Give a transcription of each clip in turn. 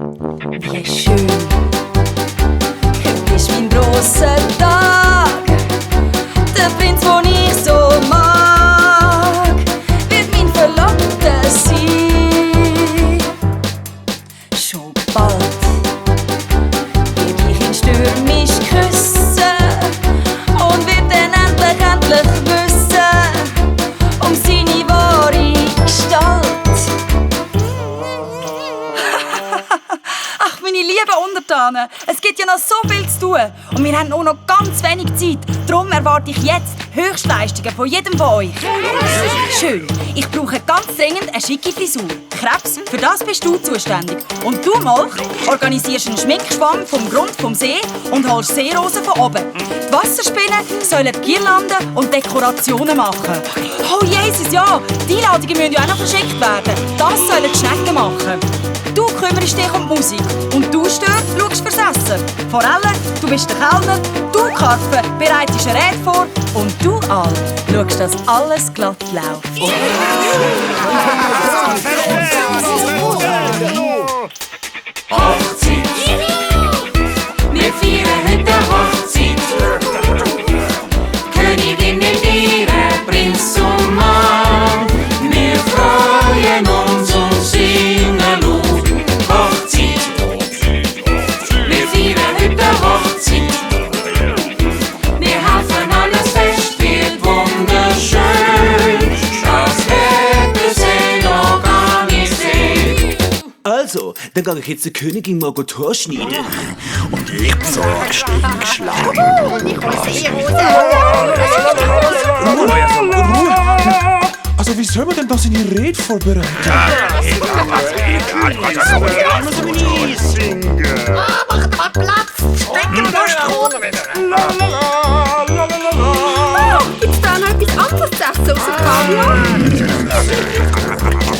Wie schön. Heute ist mein grosser Tag. Der Prinz, den ich so mag, wird mein Verlobter sein. Schon bald werd ich ihn stürmisch küssen und wird dann endlich wissen um seine wahre Gestalt. Ach, meine lieben Untertanen, es gibt ja noch so viel zu tun und wir haben auch noch ganz wenig Zeit. Darum erwarte ich jetzt Höchstleistungen von jedem von euch. Schön, ich brauche ganz dringend eine schicke Frisur. Krebs, für das bist du zuständig. Und du, Molch, organisierst einen Schminkschwamm vom Grund vom See und holst Seerosen von oben. Die Wasserspinnen sollen Girlanden und Dekorationen machen. Oh Jesus, ja, die Einladungen müssen ja auch noch verschickt werden. Das sollen die Schnecken machen. Du kümmerst dich um die Musik und du, Stör, schaust fürs Essen. Forelle, du bist der Kellner, du, Karpfen, bereitest eine Rede vor und du, Aal, schaust, dass alles glatt läuft. Hochzeit! Wir feiern heute Hochzeit! Königin mit ihrem Prinz und Mann. Wir freuen uns und singen laut. Hochzeit! Wir feiern heute Hochzeit! Wir helfen alles fest, wird wunderschön. Das hätte sie noch gar nicht gesehen. Also, dann gehe ich jetzt der Königin mal die Haare schneiden. Und Lippensorg eingeschlagen. Also wie soll man denn das in die Rede vorbereiten? Gibt's da noch etwas anderes zu essen außer Kaviar?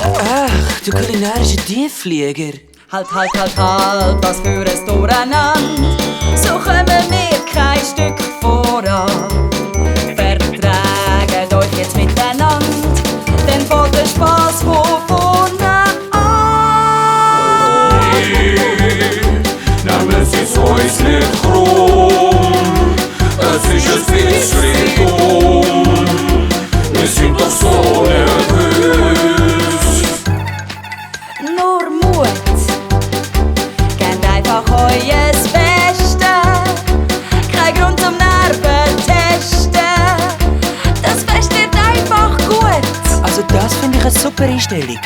Ach, du kulinarischer Tiefflieger. Halt, was für ein Durcheinander. So kommen wir kein Stück voran. Verträgt euch jetzt miteinander, dann fängt der Spaß von vorne an. Nehmen Sie es uns nicht krumm, es ist ein bisschen dumm. Wir sind doch so nervös. Nur Mut, gebt einfach euer Bestes. Kein Grund zum Nerven testen. Das Fest wird einfach gut. Also das finde ich eine super Einstellung.